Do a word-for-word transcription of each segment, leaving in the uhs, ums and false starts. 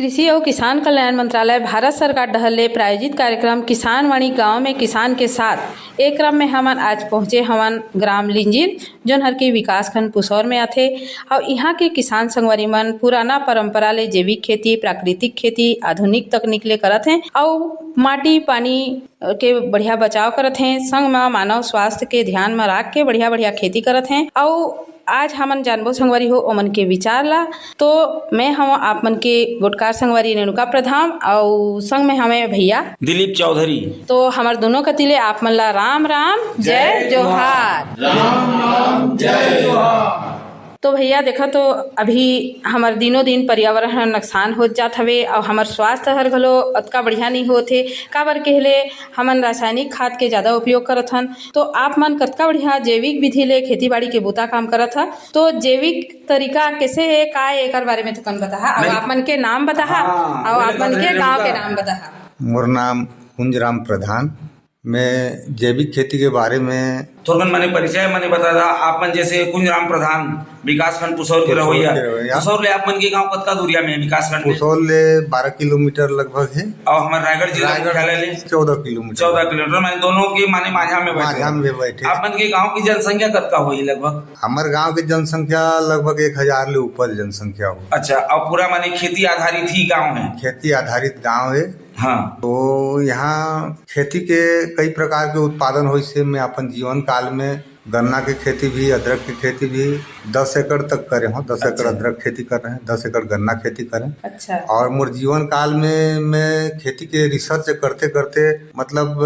कृषि अउ किसान कल्याण मंत्रालय, भारत सरकार डहर ले प्रायोजित कार्यक्रम किसान वाणी गांव में किसान के साथ। ए क्रम में हमन आज पहुंचे हवन ग्राम लिंजिन, जोन हर की विकासखंड पुसौर में आथे। अउ इहां के किसान संगवारी मन पुराना परंपरा ले जैविक खेती, प्राकृतिक खेती, आधुनिक तकनीक ले करत हें अउ माटी पानी के बढ़िया बचाव करत हें, संग म मानव स्वास्थ्य के ध्यान म राख के बढ़िया-बढ़िया खेती करत हें। अउ आज हमन जानबो संगवारी हो ओमन के विचार ला। तो मैं हव आप मन के गोटकार संगवारी रेणुका प्रधान अउ संग में हवे भैया दिलीप चौधरी। तो हमर दोनों कति ले आप मन ला राम राम, जय जय जोहार। राम राम, जय जोहार। तो भैया देखा, तो अभी हमर दिनों दिन पर्यावरण ह नुकसान होत जात हवे अउ हमर स्वास्थ्य हर घलो अतका बढ़िया नइ होत हे, काबर कहले हमन रासायनिक खाद के ज्यादा उपयोग करत हन। तो आप मन कतका बढ़िया जैविक विधि ले खेती बाड़ी के बूता काम करत ह, तो जैविक तरीका कैसे हे, का हे, एकर बारे में तो कन बताहा, अउ नहीं। आप मन के नाम बताहा, हाँ, अउ बोले आप मन तो के रेणुका। गांव के नाम बताहा। मोर नाम कुंजराम प्रधान। मैं जैविक खेती के बारे में थोरकन मने परिचय मने बता दा। आप मन जैसे कुंजराम प्रधान, विकासखंड पुसौर के पुसौर रहोइया। के रहोइया। पुसौर ले आप मन के गांव कतका दूरिया में हे विकासखंड ले? पुसौर ले बारह किलोमीटर लगभग हे। अउ हमर रायगढ़ जिला रायगढ़ मुख्यालय ले? चौदह किलोमीटर। चौदह किलोमीटर, माने दोनों के माने माझा में बैठे। माझा में बैठे। आप मन के गांव की जनसंख्या कतका होही लगभग? हमर गांव के जनसंख्या लगभग एक हजार ले ऊपर जनसंख्या हो। अच्छा, अउ पूरा माने खेती आधारित ही गांव हे? खेती आधारित गांव हे। हाँ। तो यहाँ खेती के कई प्रकार के उत्पादन होइस हे। मैं अपन जीवन काल में गन्ना के खेती भी, अदरक के खेती भी दस एकड़ तक करे हों, दस एकड़ अच्छा। अदरक खेती करे हों, दस एकड़ गन्ना खेती करे हों। अच्छा। अउ मोर जीवन काल में मैं खेती के research करते करते, मतलब,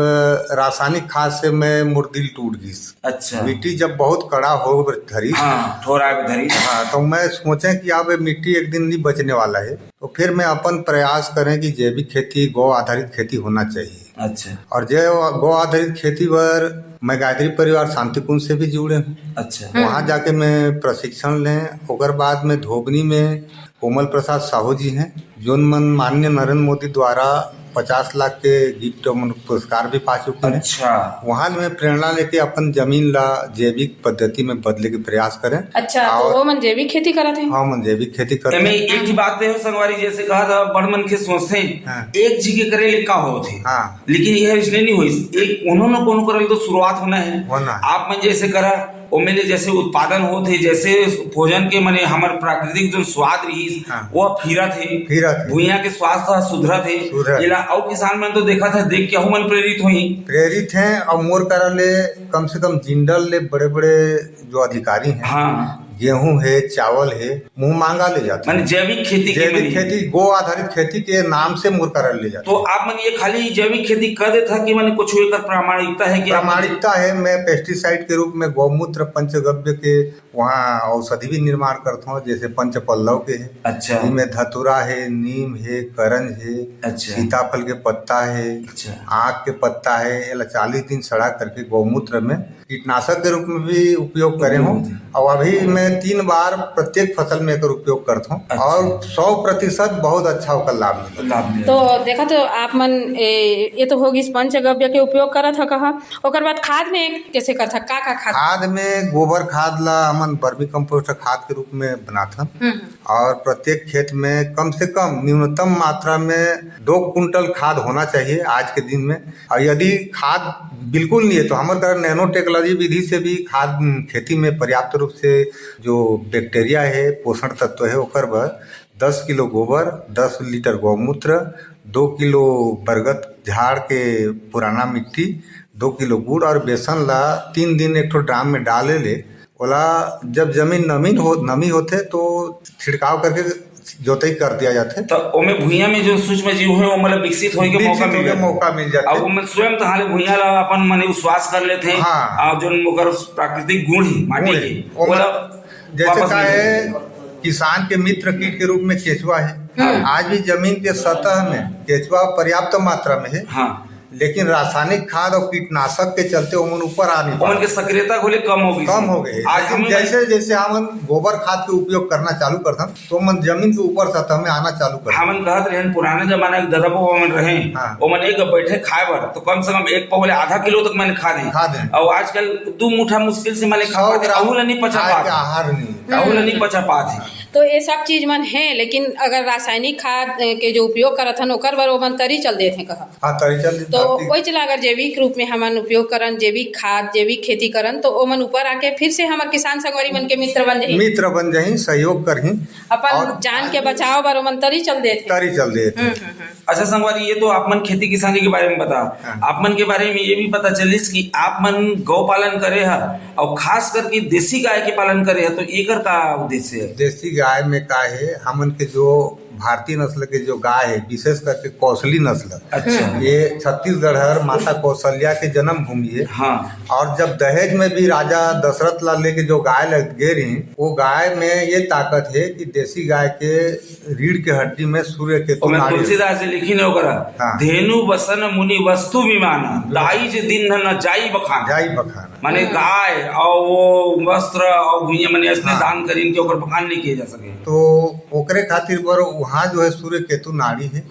रासायनिक खाद से मैं, मोर दिल टूट गिस। अच्छा। मिट्टी जब बहुत कड़ा हो धरिस, हाँ, ठोराए धरिस। हाँ, तो मैं सोचे कि अब ये मिट्टी एक दिन नहीं बचने वाला हे। तो फिर मैं अपन प्रयास करें कि जैविक खेती, गौ आधारित खेती होना चाहिए। अच्छा। अउ जै-, गौ आधारित खेती बर मैं गायत्री परिवार शांति कुंज से भी जुड़े हूँ। अच्छा। हम्म। वहाँ जाके मैं प्रशिक्षण लें, ओकर बाद में धोबनी में कोमल प्रसाद साहू जी हैं, जोन मन माननीय नरेंद्र मोदी द्वारा पचास लाख के gift, मन पुरस्कार भी पा चुके हैं। अच्छा। वहाँ मैं प्रेरणा लेके अपन जमीन ला जैविक पद्धति में बदले के प्रयास करें। अच्छा, तो अउ वो मन जैविक खेती करत हैं? हाँ, मन जैविक खेती करत एमे हैं। एक ही बात कहे हो संगवारी, जैसे कहा था, बड़ मन के सोचते हैं, हाँ। एक जी के करे ले का होत हे? हाँ। लेकिन यह इसलिए नहीं होइस, एक कोनो न कोनो करे ले तो शुरुआत होना है। होना है। आप मन जैसे करा, ओमे ले जैसे उत्पादन होत हे, जैसे भोजन के मने हमर प्राकृतिक जो स्वाद रहिस, हाँ। वो फिरत हे। फिरत हे। भुइयां के स्वास्थ्य सुधरत हे। सुधरत। एला अउ किसान मन तो देखत हे, देख के अहू मन प्रेरित होही। प्रेरित हे, अउ मोर करा ले कम से कम जिंदल ले बड़े-बड़े जो अधिकारी हैं, हाँ। गेहूं हे, चावल हे, मुंह मांगा ले जाथे। माने जैविक खेती के जैविक माने। खेती, गौ आधारित खेती के नाम से मोर करा ले जाथे। तो आप मन ये खाली जैविक खेती कर देथा कि माने कुछ एकर प्रामाणिकता है कि आप प्रामाणिकता है, मैं pesticide के रूप में गौमूत्र पंचगव्य के वहाँ औषधि भी निर्माण करथों, जैसे पंचपल्लव के है। अच्छा। इमे धतुरा है, नीम है, करंज है, अच्छा। सीताफल के पत्ता है, अच्छा। आँख के पत्ता है, एला चालीस दिन सड़ा करके गौमूत्र में कीटनाशक के रूप में भी उपयोग करे हों। हम्म। अउ अभी मैं तीन बार प्रत्येक फसल में एकर उपयोग करत हों अच्छा। अउ सौ प्रतिशत बहुत अच्छा ओकर लाभ मिलत हे। लाभ मिलत हे। तो देखा तो आप मन, ए, ये तो होगिस पंचगव्य के उपयोग करत ह कहा, ओकर बाद खाद में कैसे करथा, का का खाद? खाद में गोबर खाद ला हमन vermi compost खाद के रूप में बनाथन। हम्म। अउ प्रत्येक खेत में कम से कम न्यूनतम मात्रा में दो कुंटल खाद होना चाहिए आज के दिन में। अउ यदि खाद बिल्कुल नहीं है, तो हमर करा nanotechnology विधि से भी खाद, उम, खेती में पर्याप्त रूप से जो bacteria है, पोषण तत्व है, ओकर बर दस किलो गोबर, दस लीटर गौमूत्र, दो किलो बरगद झाड़ के पुराना मिट्टी, दो किलो गुड़ अउ बेसन ला तीन दिन एक ठो ड्राम में डाले ले, ओला जब जमीन नमीन हो, नमी होथे तो छिड़काव करके जोतई कर दिया जाथे। तो ओमे भुइयां में जो सूक्ष्म जीव है, ओमन ला विकसित होए के विकसित मौका होए मिल के जाथे। मौका मिल जाथे। अउ ओमन स्वयं तहां ले भुइयां ला अपन मने उस्वास कर लेथे। हाँ। अउ जोन ओकर प्राकृतिक गुण है माटी गुण है। के, ओमन ओला जैसे वापस का मिल है, जाथे। किसान के मित्र कीट के रूप में केचुआ है। हम्म। आज भी जमीन के सतह में केचुआ पर्याप्त मात्रा में है। हाँ। लेकिन रासायनिक खाद अउ कीटनाशक के चलते ओमन ऊपर आ नहीं पाए। ओमन के सक्रियता घलो कम हो गई। कम हो गई। आज लेकिन हमन जैसे, जैसे हमन गोबर खाद के उपयोग करना चालू करथन, तो ओमन जमीन के ऊपर सतह में आना चालू करथन। हमन कहत रहेन, पुराने जमाना के ददा बबा मन रहें, हाँ। ओमन एक बैठे खाए बर, तो कम से कम एक पौ ले आधा किलो तक माने खा दें। खा दें। अउ आजकल दू मुठा मुश्किल से माने खा सौ पाते, ग्राम अहू ला नहीं पचा खाए के पाते। आहार नहीं। का ओला नहीं बचा पात हे। तो ये सब चीज मन हे, लेकिन अगर रासायनिक खाद, अ, के जो उपयोग करत हन, ओकर बर ओमन तरी चल देत हे कहा। हाँ, तरी चल देत तो धरती। वही चला अगर जैविक रूप में हमन उपयोग करन, जैविक खाद, जैविक खेती करन, तो ओमन ऊपर आके फिर से हमर किसान संगवारी मन के मित्र बन जाही। मित्र बन जाही, सहयोग करही। अपन और जान के बचाव बर ओमन तरी चल देत हे। तरी चल देत हे। हम्म, हम्म, हम्म। अच्छा संगवारी, ये तो आप मन खेती किसानी के बारे में बता, हाँ। आप मन के बारे में ये भी पता चलिस कि आप मन गौ पालन करे ह और खास करके देसी गाय के पालन करे ह, तो एकर का उद्देश्य है? देसी गाय में का है, हमन के जो भारतीय नस्ल के जो गाय है, विशेष करके कौशली नस्ल, अच्छा। ये छत्तीसगढ़ हर माता कौशल्या के जन्मभूमि है। हाँ। और जब दहेज में भी राजा दशरथ ला लेके जो गाय लग गे रही, वो गाय में ये ताकत है कि देसी गाय के रीढ़ के हड्डी में सूर्य केतु ओमे नाड़ी है। तुलसीदास जी लिखिन हे ओकरा, हाँ। धेनु बसन मुनि वस्तु विमान, दाई जे दिन न जाई बखान। जाई बखान। माने हाँ। गाय और वो वस्त्र और भुइयां माने ऐसने हाँ। दान करिन के ओकर बखान नहीं किए जा सके। तो ओकरे खातिर बर वहाँ जो है सूर्य केतु नाड़ी है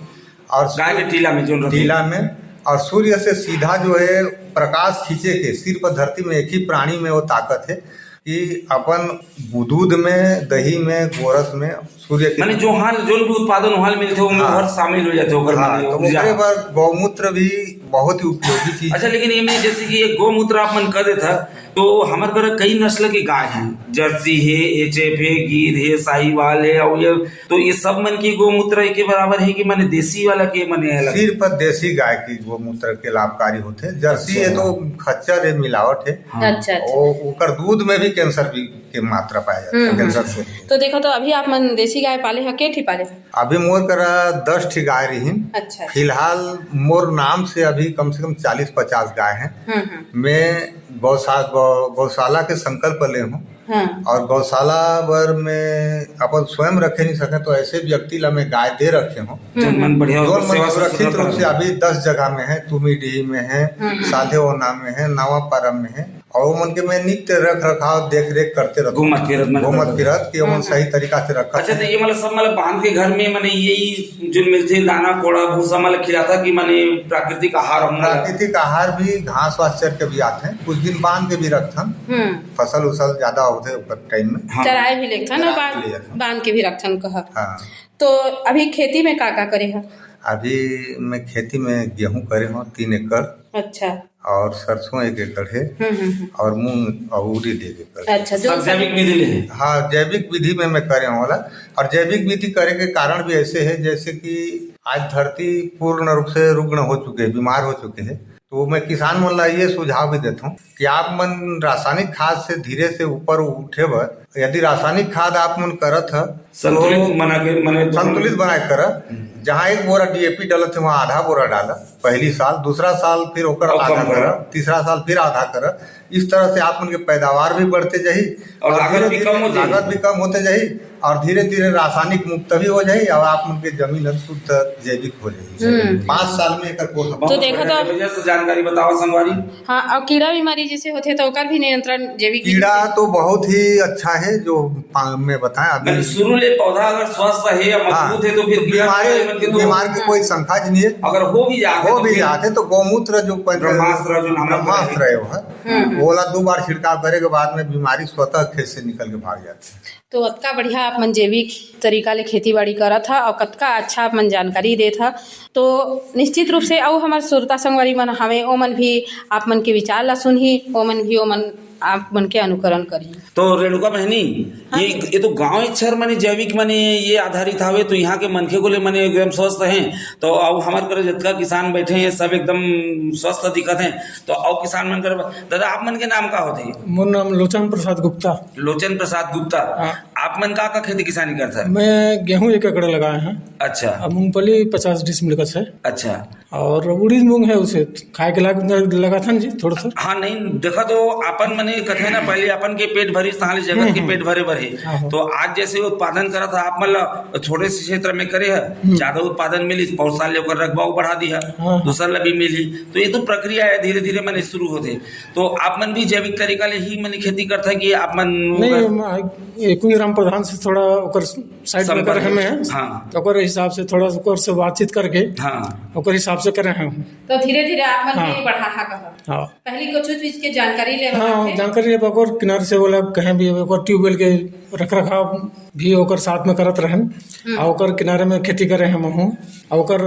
और गाय के सूर्य टीला में जोन रखे। टीला में, और सूर्य से सीधा जो है प्रकाश खींचे के सिर्फ धरती में एक ही प्राणी में वो ताकत है कि अपन दूध में, दही में, गोरस में सूर्य के माने जो हाल, जोन भी उत्पादन वहां मिलथे, ओमे हाँ। हर शामिल हो जाथे ओकर हाँ, माने तो ऊर्जा। ओकरे बर गौमूत्र भी बहुत ही उपयोगी चीज अच्छा, है। लेकिन एमे जैसे कि ये गौमूत्र आप मन कह देथा, तो हमर करा कई नस्ल के गाय हैं, जर्सी है, एचएफ है, गिर है, साहिवाल है, और ये, तो ये सब मन के गौमूत्र एक बराबर है कि माने देसी वाला के माने अलग? सिर्फ देसी गाय के गौमूत्र के लाभकारी होथे। जर्सी अच्छा। ये तो खच्चर है, मिलावट है। हाँ। अच्छा, अच्छा। ओ-, ओकर दूध में भी कैंसर भी, के मात्रा पाया जाता है, हम्म, हम्म। कैंसर से। तो देखो, तो अभी आप मन देसी गाय पाले ह, के ठी पाले ह? अभी मोर करा दस ठी गाय रहीन। अच्छा, अच्छा। फिलहाल मोर नाम से अभी कम से कम चालीस पचास गाय हैं। हम्म, हम्म। मैं गौसा-, गौ-, गौशाला के संकल्प ले हूँ। हाँ। और गौशाला बर मैं अपन स्वयं रखे नहीं सके, तो ऐसे व्यक्ति ला मैं गाय दे रखे हूँ। हम्म। जोन मन बढ़िया जोन ओकर मन सेवा सुरक्षित सुथरा रूप से करत। अभी दस जगह में है, तुमीडीह में है, हम्म, हम्म। साधेओना में है, नवापारा में है, और वो मन के मैं नित्य रख रखाव, देख रेख करते रहता हूँ। घूमत फिरत मन घूमत करत। फिरत कि ओमन हम्म, सही हम्म। तरीका से रखत अच्छा, हैं। तो ये मतलब सब मतलब बांध के घर में माने यही जो मिलथे दाना कोड़ा भूसा मतलब खिलाथा कि माने प्राकृतिक आहार हम लोग? प्राकृतिक आहार भी घास वास चर के भी आथे, कुछ दिन बांध के भी रखथन। हम्म। फसल उसल ज्यादा होथे ओकर टाइम में। हाँ। चराए भी लेथन और चराए बांध, भी लेथन। बांध के भी रखथन कह। हाँ। तो अभी खेती में का का करे ह? अभी मैं खेती में गेहूं करे हूँ तीन एकड़। अच्छा। और सरसों एक एकड़ है। हम्म, हम्म, हम्म। और मूंग और उड़ीद एक एकड़ है। अच्छा, जो सब सब जैविक विधि ले है? हाँ, जैविक विधि में मैं करे हूँ वाला। और जैविक विधि करे के कारण भी ऐसे है, जैसे कि आज धरती पूर्ण रूप से रुग्ण हो चुके है, बीमार हो चुके है, तो मैं किसान मन ला ये सुझाव भी देता हूँ कि आप मन रासायनिक खाद से धीरे से ऊपर उठे बर, यदि रासायनिक खाद आप मन करत ह, संतुलित तो बना के, माने संतुलित बना के करत। हम्म। जहाँ एक बोरा डीएपी डालत है, वहाँ आधा बोरा डाला पहली साल, दूसरा साल फिर ओकर और आधा कम करा। करा, तीसरा साल फिर आधा करा। इस तरह से आप मन के पैदावार भी बढ़ते जाही और और लागत भी धीरे-धीरे कम हो जाही। लागत भी कम होते जाही और धीरे-धीरे रासायनिक मुक्त भी हो जाही और आप मन के जमीन अब शुद्ध जैविक हो जाही। हम्म। पाँच साल में एकर कोर्स बहुत तो देखो बढ़िया तो जबरदस्त जानकारी बतावा संगवारी। हाँ, और कीड़ा बीमारी जैसे होथे तो ओकर भी नियंत्रण जैविक विधि कीड़ा से? तो बहुत ही अच्छा है जो पा-, मैं बताया अभी। माने शुरू ले पौधा अगर स्वस्थ है या हाँ, मजबूत है तो फिर कीड़ा बीमारी, बीमारी मन के तो बीमार की कोई शंका ज नहीं है। अगर हो भी जाते हो तो भी फिर जाते तो गौमूत्र जो पंच-, ब्रह्मास्त्र जो नाम ब्रह्मास्त्र है वो है, हम्म, हम्म। ओला दो बार छिड़काव करे के बाद में बीमारी स्वतः खेत से निकल के भाग जाती है। तो अतका बढ़िया आप मन जैविक तरीका ले खेती बाड़ी करत ह और कतका अच्छा आप मन जानकारी देत ह। तो निश्चित रूप से अउ हमर श्रोता संगवारी मन हवे, ओमन भी आप मन के विचार ला सुनही, ओमन भी ओमन आप मन के अनुकरण करही। तो रेणुका बहनी, हाँ ये, जी। ये तो गांव इच्छर माने जैविक माने ये आधारित हवे, तो यहाँ के मनखे को ले माने एकदम स्वस्थ हैं। तो अब हमारे करा जितना किसान बैठे हैं सब एकदम स्वस्थ दिखत हैं। तो अब किसान मन कर, दादा आप मन के नाम का होथे? मोर नाम लोचन प्रसाद गुप्ता। लोचन प्रसाद गुप्ता। हाँ। आप मन का, का खेती किसानी करता है? मैं गेहूं एक एकड़ लगाए हैं। अच्छा। अब मूंगफली पचास डिसमिल का है। अच्छा। और उड़ीद मूंग है, उसे खाए के लाग-, लगाथन जी, थोड़ा सा। हाँ, नहीं, देखा तो अपन मने कथे ना, पहले अपन के पेट भरी, तहाँ ले जगत के हम्म, पेट भरे भरे। हाँ, हाँ। तो आज जैसे उत्पादन करा था, आप मतलब छोटे से क्षेत्र में करे है, हम्म। ज्यादा उत्पादन मिली, पौर साल ले ओकर रकबा बढ़ा दी है, हाँ, हाँ। दूसर ला भी मिली। तो ये तो प्रक्रिया है, धीरे-धीरे मने शुरू होथे। तो आप मन भी जैविक तरीका ले ही मने खेती करता है कि आप मन नहीं, ओकर हम, ये कुंज राम प्रधान से थोड़ा ओकर side में संपर्क कर हमें है। हाँ। तो ओकर हिसाब से थोड़ा सा ओकर से बातचीत करके हाँ। ओकर हिसाब से करे हैं। तो धीरे धीरे आप मन हाँ। भी बढ़ाहा कहा। हाँ। पहली कुछ चीज के जानकारी ले हाँ, रखे। जानकारी ले ओकर किनारे से बोला कहीं भी ओकर ट्यूबवेल के रख रखाव भी ओकर साथ में करत रहन। हम्म। आ ओकर किनारे में खेती करे हम हूँ। आ ओकर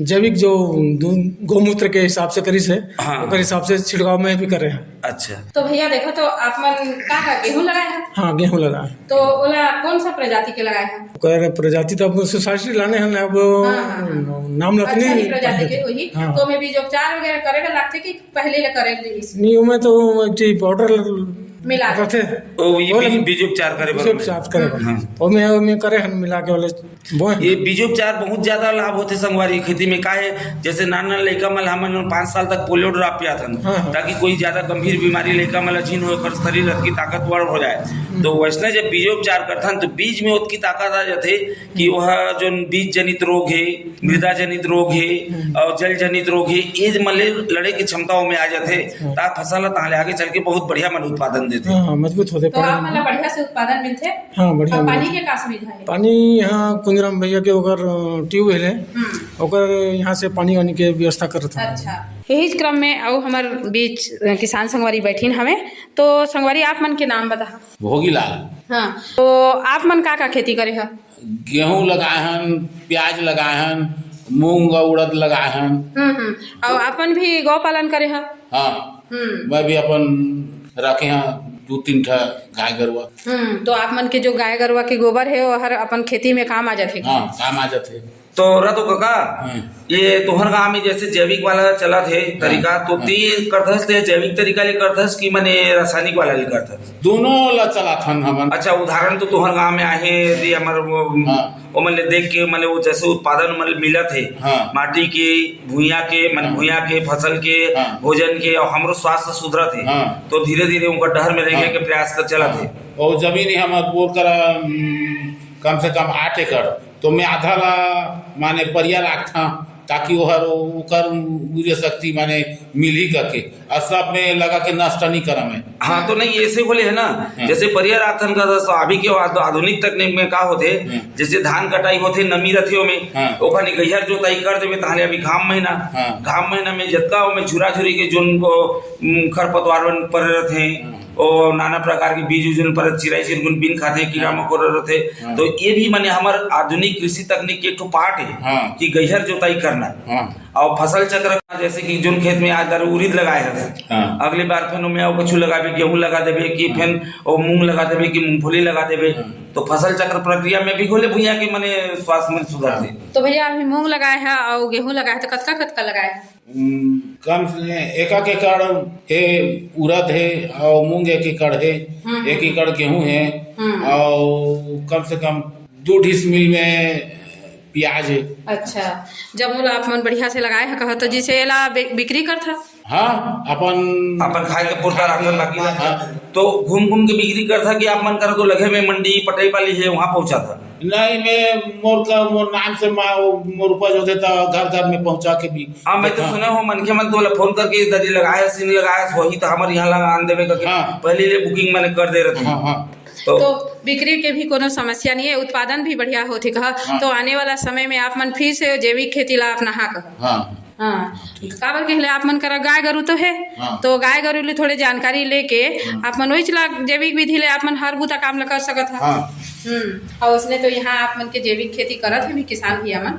जैविक जो दू-, गौमूत्र के हिसाब से करी से हाँ। ओकर हिसाब से छिड़काव में भी करे हैं। अच्छा। तो भैया देखो तो आप मन का, का गेहूं लगाए हैं? हाँ, गेहूं लगाए हैं। तो ओला कौन सा प्रजाति के लगाए हैं? ओकर प्रजाति तो अब सोसाइटी लाने हैं ना, अब हाँ, हाँ, हाँ। नाम रखने अच्छा, ही प्रजाति के होही। हाँ। तो ओमे बीजोपचार वगैरह करे ला लगथे कि पहले ले करे रहिस? नहीं, ओमे तो एक ठी पाउडर मिला रहथे। ओ, ये ओले बीज-, बीजोपचार करे बर बीजोपचार करे बर। हाँ। ओमे, ओमे करे हन मिला के ओले बोए। ये बीजोपचार बहुत ज्यादा लाभ होथे संगवारी खेती में। काहे, जैसे नान नान लइका मन ला हमन पाँच साल तक पोलियो ड्रॉप पियाथन, हाँ, हाँ। ताकि कोई ज्यादा गंभीर बीमारी लइका मन ला झिन होए, ओकर शरीर अतकी ताकतवर हो जाए। हम्म। तो वैसने जब बीजोपचार करथन तो बीज में ओतकी ताकत आ जाथे कि वह जो बीज जनित रोग हे, मृदा जनित रोग हे हम्म। और जल जनित रोग हे, ये मन ले लड़े के क्षमता ओमे आ जाथे। हम्म। ता फसल ह तहाँ ले आगे चल के बहुत बढ़िया मन उत्पादन देथे। हाँ, हाँ, मजबूत होथे, तो पानी आप मन ला बढ़िया से उत्पादन मिलथे? हाँ, बढ़िया अब पानी मिलथे। के का सुविधा हे? पानी यहाँ कुंजराम भैया के ओकर, अ, ट्यूबवेल हे, हम्म। ओकर यहाँ से पानी वानी के व्यवस्था करत हन। अच्छा, यही क्रम में अउ हमर बीच, अ, किसान संगवारी बैठिन हवे, तो संगवारी आप मन के नाम बताहा। भोगीलाल। हाँ, तो आप मन का का खेती करे ह? गेहूं लगाए हन, प्याज लगाए हन, मूंग और उड़द लगाए हन। हम्म, हम्म। और अपन भी गौ पालन करे ह? हाँ, हम्म। मैं भी अपन रखे हैं दो तीन ठा गाय गरुआ। हम्म, तो आप मन के जो गाय गरुआ के गोबर हे, वो हर अपन खेती में काम आ जाथे? हाँ, काम आ जाथे। तो रतो कका, हम्म। ये तोहर गांव में जैसे जैविक वाला चलत हे हाँ, तरीका, तो हाँ। ते करथस ते जैविक तरीका ले करथस कि मने रासायनिक वाला ले करथस? दोनों ला चलाथन हमन। अच्छा, उदाहरण तो तोहर गांव में आहे, यदि हमर वो, हाँ। ओमन ले देख के, मने वो जैसे उत्पादन मन मिलत हे, हाँ। माटी के, भुइयां के, मन हाँ। भुइयां के, फसल के, हाँ। भोजन के, और हमरो स्वास्थ्य सुधरत हे, हाँ। तो धीरे-धीरे उनकर डहर में रह हाँ। के प्रयास तो चलत हे। हाँ। और जमीन ही हमर बोर करा, उम, कम से कम आठ एकड़, तो मैं आधा ला माने परिया राखथंव, ताकि ओहर ओकर ऊर्जा शक्ति माने मिलही करके, अउ सब में लगा के नष्ट नहीं करंव मैं। हाँ, तो नहीं, ऐसे बोले है ना, हाँ। जैसे परिया राखथन का तो अभी के आध-, आधुनिक तकनीक में का होथे, हाँ। जैसे धान कटाई होथे, नमी रथे ओमे, हाँ। ओखर गहिर जोताई कर देबे, ताहले अभी घाम महीना, हाँ। घाम महीना में जतका ओमे झुरा झुरी के जोन को, उम, खरपतवार मन परे रथे, हाँ। ओ नाना प्रकार के बीज उज मन पर चिरई चिरगुन बिन खाथे, कीड़ा हाँ। मकोड़ा रथे। हाँ। तो ये भी माने हमर आधुनिक कृषि तकनीक के एक ठो पार्ट हे हाँ। कि गहिर जोताई करना। हाँ। और फसल चक्र, जैसे कि जोन खेत में आज दारू उड़ीद लगाए हस, हाँ। अगली बार फेन ओमे अउ कुछ लगाबे, गेहूं लगा देबे कि हाँ। फेन ओ मूंग लगा देबे कि मूंगफली लगा देबे, हाँ। तो फसल चक्र प्रक्रिया में भी होले भुइयां के माने स्वास्थ्य में सुधार हाँ। दे। तो भैया अभी मूंग लगाए हे और गेहूं लगाए हे, तो कतका कतका लगाए हे? उम, कम से एक, एक एकड़ हे उड़द हे और मूंग एक एकड़ हे, हम्म। एक एकड़ गेहूं हे हम्म। और कम से कम दो डिसमिल में प्याज हे। अच्छा, जब ओला आप मन बढ़िया से लगाए हे कहा, तो जैसे एला बि-, बिक्री करथा? हाँ, अपन अपन खाए के पुरता राखथन, बाकी हाँ। तो घूम घूम के बिक्री करथा कि आप मन करा तो लगे में मंडी पटेल पाली हे, वहाँ पहुँचाथा? नहीं, मैं मोर का, मोर नाम से मा-, मोर उपज होथे त घर घर में पहुंचा के भी हाँ, मैं तो देथन। सुने हो मनखे मन तो ओला फोन करके दादी लगाए हस, नहीं लगाए हस, वही तो हमर यहाँ लगा आन देवे करके हाँ। पहले ले बुकिंग माने कर दे रथे। हाँ, हाँ। तो तो बिक्री के भी कोनो समस्या नहीं है, उत्पादन भी बढ़िया होथे कहा। हाँ। तो आने वाला समय में आप मन फिर से जैविक खेती ला अपनाहा कहा। हाँ। हाँ, काबर कहले आप मन करा गाय गरु तो हे, हाँ। तो गाय गरु ले थोड़े जानकारी लेके हाँ। आप मन ओइच ला जैविक विधि ले आप मन हर बूता काम ला कर सकत हा। हाँ। हम्म, और उसने तो यहाँ आप मन के जैविक खेती करत हे भी किसान भैया मन।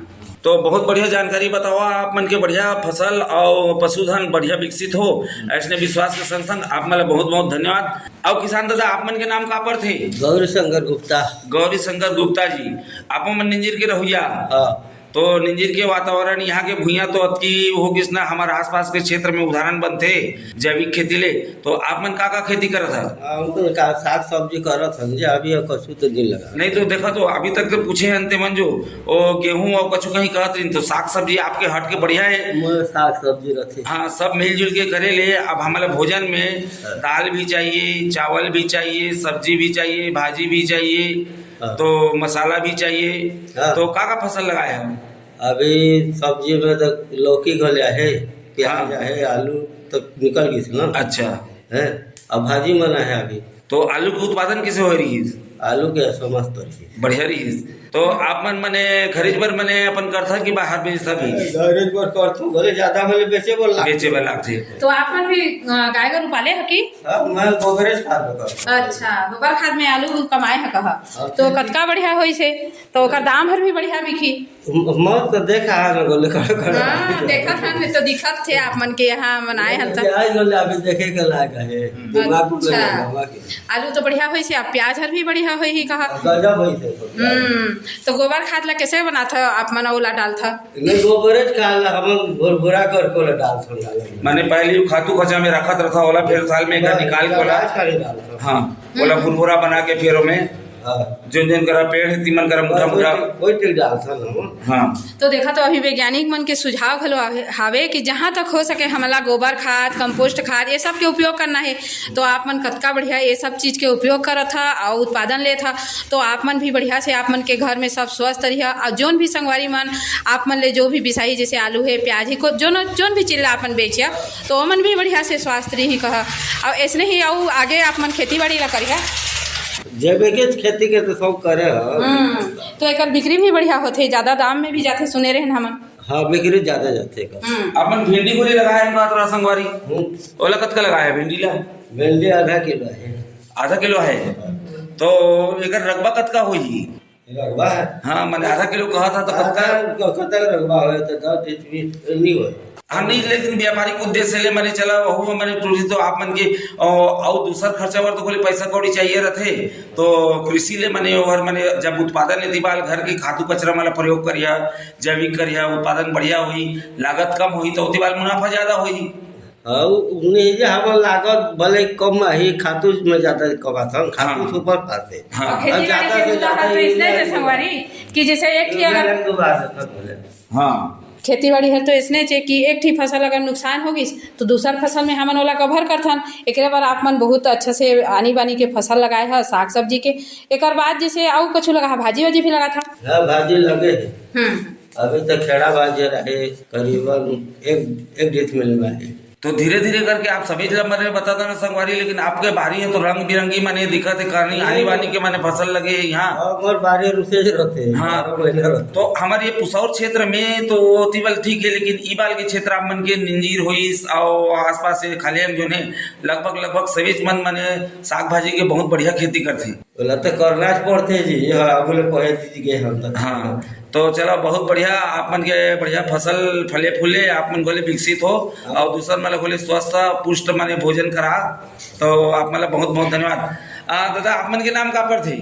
तो बहुत बढ़िया जानकारी बतावा आप मन के, बढ़िया फसल और पशुधन बढ़िया विकसित हो, ऐसने विश्वास के संग संग आप मन ला बहुत बहुत धन्यवाद। और किसान दादा, आप मन के नाम का परथे? गौरी शंकर गुप्ता। गौरी शंकर गुप्ता जी, आप मन निंजिर के रहुइया? हाँ। तो निंजिर के वातावरण, यहाँ के भुइयां तो अतकी हो गिस ना, हमर आसपास के क्षेत्र में उदाहरण बनथे जैविक खेती ले। तो आप मन का का खेती करत हव? हमन का साग सब्जी करत हन जी, अभी कछु तो नहीं लगा। नहीं तो देखा तो अभी तक तो पूछे हन ते मन जो, ओ गेहूं और कछु कहीं कहत रहिन, तो साग सब्जी आपके हट के बढ़िया है। मोर साग सब्जी रथे। हाँ, सब मिलजुल के करे ले। अब हमारे भोजन में हाँ। दाल भी चाहिए, चावल भी चाहिए, सब्जी भी चाहिए, भाजी भी चाहिए, हाँ। तो मसाला भी चाहिए। हाँ। तो का का फसल लगाए हव? अभी सब्जी में तो लौकी घले आहे, प्याज हाँ। आहे, आलू तो निकल गिस ना। अच्छा। हैं? अब भाजी मन आहे अभी। तो आलू के उत्पादन कैसे हो रही है? आलू के असो मस्त रही। बढ़िया रही। तो आप मन मने घरेज बर मने अपन करथा कि बाहर बेचथा भी? घरेज बर करथो, भले ज्यादा भले बेचे बर लागथे। बेचे बर लागथे। तो आप मन भी, अ, गाय गरु पाले ह कि? हाँ, मैं गोबरेज खाद में करथो। अच्छा, गोबर खाद में आलू कमाए ह कहा। हाँ, तो खेती। कतका बढ़िया होइस हे, तो ओकर दाम हर भी बढ़िया बिकही। म-, मौत तो देखा है ना, बोले, कड़ा, कड़ा। हाँ, देखत हन, तो दिखत थे आप मन के यहाँ मनाए हन त। प्याज बोले अभी देखे के लायक है, दिमाग में अच्छा। नहीं है, बाबा के। आलू तो बढ़िया होइस हे, अब प्याज हर भी बढ़िया होही कहा। गजब होइस हे, तो प्याज। हम्म, तो गोबर खाद ला कैसे बनाथा आप मन, ओला डालथा? नहीं, गोबरेज खाद ला हमन भुरभुरा करके ओला डालथन, डालथन। माने पहले वो खातू कचा में रखत रहथा, ओला फिर साल में एक बार निकाल के ओला, खाली डालथन। हाँ, ओला हम्म। भुरभुरा बना के फिर ओमे हाँ। जोन जोन करा पेड़ हे, तिमन करा मुठा बस मुठा। वही, वही ठीक डालथन हम। हाँ। तो देखा, तो अभी वैज्ञानिक मन के सुझाव घलो आवे, हावे कि जहाँ तक हो सके हमला गोबर खाद, कंपोस्ट खाद, ये सब के उपयोग करना है। तो आप मन कतका बढ़िया ये सब चीज के उपयोग करत ह अउ उत्पादन लेत ह, तो आप मन भी बढ़िया से आप मन के घर में सब स्वस्थ रहिया। अउ जोन भी संगवारी मन आप मन ले जो भी बिसाही, जैसे आलू है, प्याज है, को-, जोन, जोन भी चीज ला आप मन बेचिया, तो ओमन भी बढ़िया से स्वस्थ रही कहा। अउ ऐसने ही अउ आगे आप मन खेती बाड़ी ला करिया। जैविक खेती के तो सब करे ह। हम्म, तो एकर बिक्री भी बढ़िया होथे, ज्यादा दाम में भी जाथे, सुने रहेन हमन। हाँ, बिक्री ज्यादा जाथे एकर। हम्म। अपन भिंडी गोली लगाए हे बात रहा संगवारी। हम्म। ओला कतका लगाए हे भिंडी ला? भिंडी आधा किलो है। आधा किलो है। तो एकर रकबा कतका होही? रकबा है। हाँ, माने आधा किलो कहा था तो कतका? आधा, कतका रकबा होय तो दस बीस नहीं होय। हाँ, नहीं, लेकिन व्यापारिक उद्देश्य ले माने चला, वहू माने टूरी तो आप मन के, अ, अउ दूसर खर्चा बर तो कोई पैसा कौड़ी चाहिए रहथे, तो कृषि ले माने ओहर माने जब उत्पादन यदि बाल घर के खातू कचरा वाला प्रयोग करिया, जैविक करिया, उत्पादन बढ़िया होही, लागत कम होही, तो ओती बाल मुनाफा ज्यादा होही। अउ उन्हें जे हमन लागत भले कम ही, खातू में ज्यादा कमाथन, खातू हाँ। सुपर खाते। हाँ। खेती बाड़ी ज्यादा के से बुता ज्यादा तो इसने यूरिया जे संगवारी कि जैसे एक ही यूरिया अगर एक दो बार देथन भले। हाँ। खेती बाड़ी हर तो इसने चे कि एक ठी फसल अगर नुकसान हो गिस, तो दूसर फसल में हमन ओला कवर करथन। एकरे बर आप मन बहुत अच्छा से आनी बानी के फसल लगाए ह, साग सब्जी के। एकर बाद जैसे अउ कुछ लगा, भाजी वाजी भी लगा था। हाँ, भाजी लगे है। हम्म। अभी तो खेड़ा भाजी रहे, करीबन एक, एक डिसमिल में है। तो धीरे-धीरे करके आप सभी ला मने बता देना संगवारी, लेकिन आपके बारी है तो रंग बिरंगी मने दिखत है, करनी आनी बानी के मने फसल लगे है यहाँ। हाँ, हमार बारी रुसे रहते हैं, हाँ। बारह महीना रहते हैं। तो हमारे ये पुसौर क्षेत्र में तो ओती बाल ठीक है, लेकिन ई बाल के क्षेत्र आप मन के निंजीर होइस अउ आसपास से खलियान जो है, लगभग, लगभग सभी मन मने साग भाजी के बहुत बढ़िया खेती करथे। ओला तो करना च पड़थे जी, ये आगू ले पढ़े जी गए हम तक। हाँ, तो चलो, बहुत बढ़िया, आप मन के बढ़िया फसल फले फूले, आप मन गोले विकसित हो हाँ। अउ दूसर मन ला गोले स्वस्थ पुष्ट माने भोजन करा, तो आप मन ला बहुत बहुत धन्यवाद। आ, दादा, आप मन के नाम का पड़थे?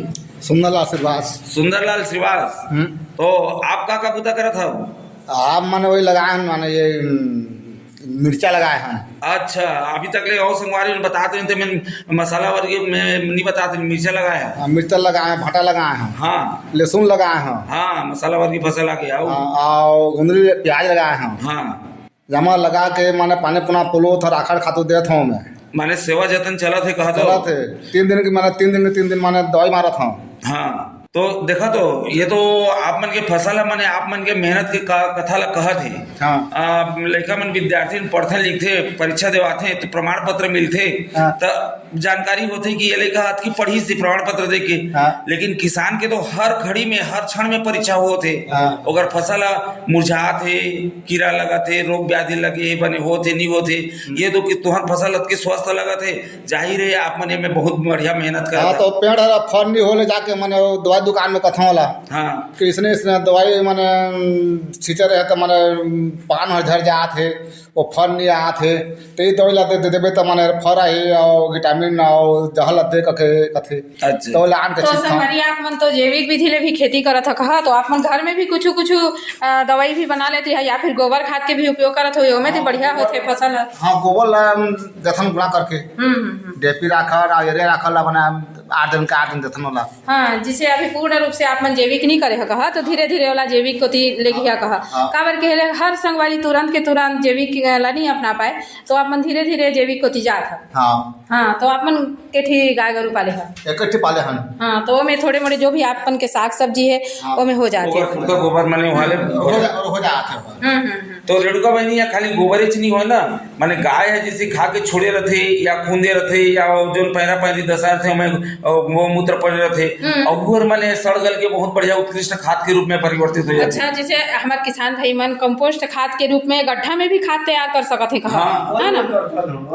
सुंदरलाल श्रीवास। सुंदरलाल श्रीवास। हम्म। तो आप का का बुता करत हव? आप मन वही लगाए हन, माने ये, हम्म, मिर्चा लगाए हन। अच्छा, अभी तक ले अउ संगवारी मन बतात रहिन, ते मन मसाला वर्गी में नहीं बतात रहिन, मिर्चा लगाए हन। हाँ, मिर्चा लगाए हन, भाटा लगाए हन। हाँ। लहसुन लगाए हन। हाँ, मसाला वर्गी फसल आ गया। हाँ, अउ गोंदली प्याज लगाए हन। हाँ। जमा लगा के माने पानी पुना पोलो था, राखड़ खातू देत हूँ मैं। माने सेवा जतन चलत हे, कहा तो? चलत हे। तीन दिन की माने, तीन दिन की तीन दिन माने दवाई मारत हूँ। हाँ। तो देखा तो, ये तो आप मन के फसल ह, माने आप मन के मेहनत के का-, कथा ला कहत हे। हाँ। आ, लइका मन विद्यार्थी मन पढ़थे लिखथे, परीक्षा देवाथे, तो प्रमाण पत्र मिलथे, हाँ। त जानकारी होथे कि ये लइका अतकी पढ़िस हे प्रमाण पत्र देके। हाँ। लेकिन किसान के तो हर घड़ी में, हर क्षण में परीक्षा होत हे। हाँ। ओकर फसल ह मुरझात हे, कीरा लगत हे, रोग व्याधि लगे हे, बने होत हे, नहीं होत हे। हम्म। ये तो कि तुहर फसल अतकी स्वस्थ लगत हे, जाहिर है, आप मन एमे बहुत बढ़िया मेहनत करत हाँ, हव। तो पेड़ हर फर नहीं होले जाके मने वो दवाई दुकान में कथों ला। हाँ। कि इसने, इसने दवाई मने, उम, छींचे रहे तो मने, उम, पान हर झड़ जात हे, वो फर नहीं आत हे, तो ये दवाई ला दे, दे देबे तो मने फर आही और विटामिन और जहर ला दे कथे, कथे। अच्छा। तो ला आन के तो छींचथन। संगवारी, आप मन तो जैविक विधि ले भी खेती करत ह कहा, तो आप मन घर में भी कुछ, कुछ, अ, दवाई भी बना लेती है या फिर गोबर खाद के भी उपयोग करत हो, ओमे तो हाँ, बढ़िया गोबर होथे फसल ह। हाँ, गोबर ला हम देथन गुणा करके। हम्म, हम्म, हम्म। डीएपी राखल, आ, यूरिया राखल, अपना आठ दिन का आठ दिन देथन ओला। हाँ, जिसे अभी पूर्ण रूप से आप मन जैविक नहीं करे ह कहा, तो धीरे-धीरे ओला जैविक कोती लेगिया कहा। हाँ। काबर के हेले हर संगवारी तुरंत के तुरंत जैविक ला नहीं अपना पाए, तो आप मन धीरे-धीरे जैविक कोती जात ह। हाँ। हाँ, तो आप मन के ठी गाय गरु पाले ह? एक ठी पाले हन। हाँ, तो ओमे थोड़े मोड़े जो भी आप मन के साग सब्जी है, हाँ। ओमे हो जाथे। गोबर, खुद का गोबर मने वाले हो जा, हो जात हे। हम्म, हम्म, हम्म। तो रेणुका बहिनी, या खाली गोबरेच नहीं होय ना, माने गाय है जैसे खा के छोड़े रथे या खूंदे रथे या वो जोन पैरा पैरी दसा रथे, ओमे, अ, वो मूत्र पड़े रथे, हम्म। और वो माने सड़ गल के बहुत बढ़िया उत्कृष्ट खाद के रूप में परिवर्तित हो जाथे। अच्छा, जैसे हमार किसान भाई मन कंपोस्ट खाद के रूप में गड्ढा में भी खाद तैयार कर सकत हे कहा, हाँ। है ना?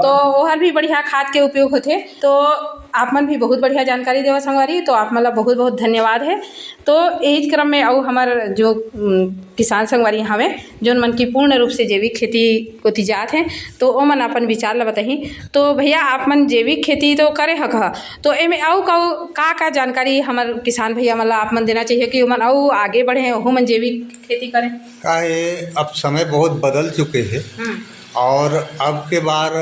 तो ओहर भी बढ़िया खाद के उपयोग होथे। तो आप मन भी बहुत बढ़िया जानकारी देवा संगवारी, तो आप मन ला बहुत बहुत धन्यवाद है। तो यही क्रम में अउ हमार जो, उम, किसान संगवारी हवे, जोन मन की पूर्ण रूप से जैविक खेती कोति जात हे, तो ओमन अपन विचार ला बताही। तो भैया, आप मन जैविक खेती तो करे हक ह, तो एमे अउ का, का, का जानकारी हमर किसान भैया मन ला आप मन देना चाहिए कि ओमन अउ आगे बढ़े, ओहू मन जैविक खेती करें? का है, अब समय बहुत बदल चुके हे हम्म। और अब के बार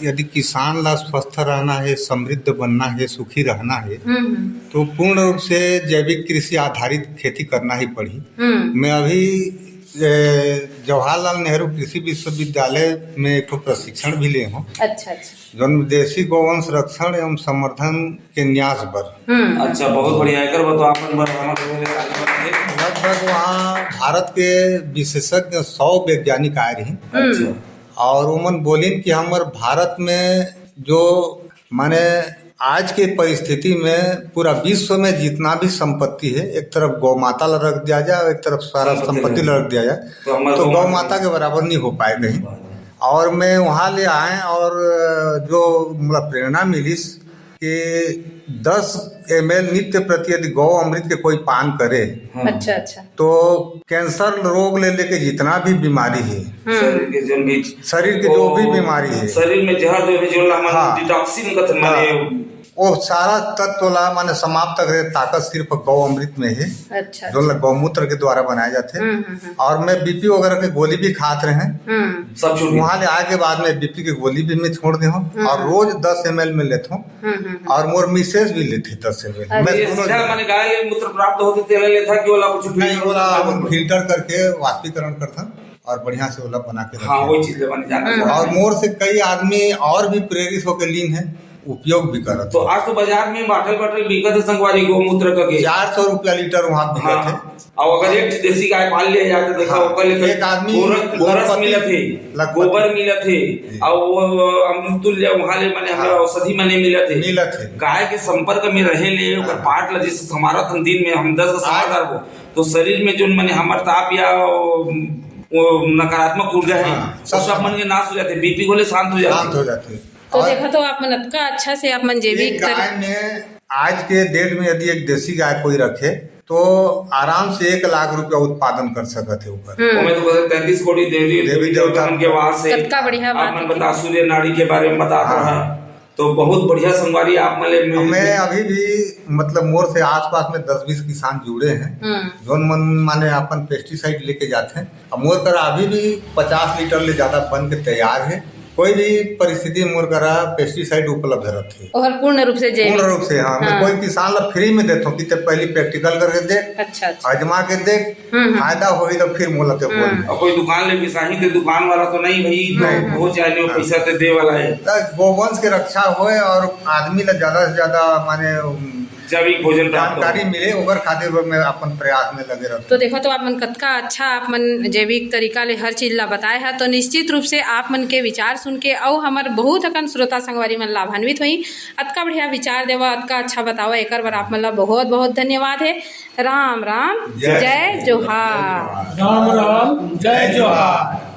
यदि किसान ला स्वस्थ रहना है, समृद्ध बनना है, सुखी रहना है, हम्म, हम्म। तो पूर्ण रूप से जैविक कृषि आधारित खेती करना ही पड़ही। हम्म। मैं अभी, ए, जवाहरलाल नेहरू कृषि विश्वविद्यालय में एक ठो प्रशिक्षण भी ले हूँ, अच्छा, अच्छा। जोन देसी गौवंश रक्षण एवं संवर्धन के न्यास बर। हम्म। अच्छा, बहुत बढ़िया। एकर बर तो आपन बर हमर लोगन ले आगे बढ़ के। लगभग वहाँ भारत के विशेषज्ञ सौ वैज्ञानिक आए रही। अच्छा। और उमन बोलिन कि हमर भारत में जो, माने, आज के परिस्थिति में पूरा विश्व में जितना भी संपत्ति है, एक तरफ गौ माता ला रख दिया जाए और एक तरफ सारा संपत्ति संपत्ति ला रख दिया जाए, तो हमर तो गौ गौ माता माता के बराबर नहीं हो पाए कहीं। और मैं वहाँ ले आए और जो मोला प्रेरणा मिलिस कि दस एम एल नित्य प्रति यदि गौ अमृत के कोई पान करे, हाँ। अच्छा, अच्छा। तो कैंसर रोग ले लेके जितना भी बीमारी है, हम्म। शरीर के जो भी शरीर के जो भी हाँ। बीमारी है, शरीर में जहर जो है, जो ला हमन हाँ। डिटॉक्सिन कथन हाँ। माने वो सारा तत्व ला माने समाप्त करे, ताकत सिर्फ गौ अमृत में है, अच्छा, जो ला अच्छा। गौमूत्र के द्वारा बनाए जाते हैं। हम्म, हम्म, हम्म। और मैं बी पी वगैरह के गोली भी खात रहे हैं। हम्म। सब छूट गया। वहाँ ले आए के बाद में बी पी के गोली भी मैं छोड़ दे हूँ हम्म। और रोज दस एम एल में लेता हूँ। हम्म, हम्म, हम्म। और मोर मिसेज भी लेते दस एम एल। अच्छा। मैं ये दोनों सीधा जन। माने गाय ले मूत्र प्राप्त होते तेला लेथा कि ओला कुछ नहीं, ओला अपन फिल्टर करके वाष्पीकरण करथन और बढ़िया से ओला बना के हाँ, रखथन। वही चीज ले बने जाना हम्म। चाहता और है। मोर से कई आदमी और भी प्रेरित होके लीन है, उपयोग भी करत तो है। आज तो बाजार में बाटल बाटल बिकत है संगवारी गौमूत्र का के। चार सौ रुपया लीटर वहाँ बिकत हाँ। है। और अगर एक देसी गाय पाल लिया जाए तो देखा हाँ, ओकर ले एक आदमी गोरस, गोरस लखपति, मिलत है, लखपति। गोबर मिलत है, जी। और वो अमृतुल्य वहाँ ले माने हमरा हाँ। औषधि माने मिलत है। मिलत है। गाय के संपर्क में रहे ले ओकर हाँ। पाट ला जैसे हमारा थन दिन में हम दस का समाचार वो, तो शरीर में जो माने हमर ताप या वो, वो नकारात्मक ऊर्जा है, हाँ, वो सब सब मन के नाश हो जाते, बी पी गोले शांत हो जाते। शांत हो जाते। तो और देखा तो आप मन अतका अच्छा से आप मन जैविक एक गाय में आज के डेट में यदि एक देसी गाय कोई रखे तो आराम से एक लाख रुपया उत्पादन कर सकत है ऊपर। हम्म। ओमे तो कहते तैंतीस कोटि देवी देवी देवता देवता मन के वास है। कतका बढ़िया आप बात मन है। बता सूर्य नाड़ी के बारे में बतात हाँ। रहा, तो बहुत बढ़िया संगवारी आप मन ले मिल मैं अभी भी मतलब मोर से आसपास में दस बीस किसान जुड़े हैं, हम्म। जोन मन माने अपन पेस्टिसाइड लेके जाते हैं। अब मोर करा अभी भी पचास लीटर ले ज्यादा बन के तैयार है। कोई भी परिस्थिति मोर करा पेस्टिसाइड उपलब्ध रहथे। ओहर पूर्ण रूप से जैविक। पूर्ण रूप से, हाँ। मैं हाँ। कोई किसान ला फ्री में देथों कि ते पहली प्रैक्टिकल करके देख, अच्छा, अच्छा। आजमा के देख, हम्म, हम्म। फायदा होही तो फिर मोला ते बोल। हम्म। और कोई दुकान ले बिसाही ते दुकान वाला तो नहीं भाई, तो नहीं। वो चाहे नहीं, हाँ। पैसा ते दे वाला है। त गोवंश के रक्षा होए और आदमी ला ज्यादा से ज्यादा माने जैविक भोजन प्राप्त हो। जानकारी मिले, ओकर खातिर बर मैं अपन प्रयास में लगे रहथों। तो देखो तो आप मन कतका अच्छा आप मन जैविक तरीका ले हर चीज ला बताए हा, तो निश्चित रूप से आप मन के विचार सुन के अउ हमर बहुत अकन श्रोता संगवारी मन लाभान्वित होही। अतका बढ़िया विचार देवा, अतका अच्छा बतावा, एकर बर आप मन ला बहुत बहुत धन्यवाद है। राम राम, जय जय जोहार। राम राम, जय जोहार।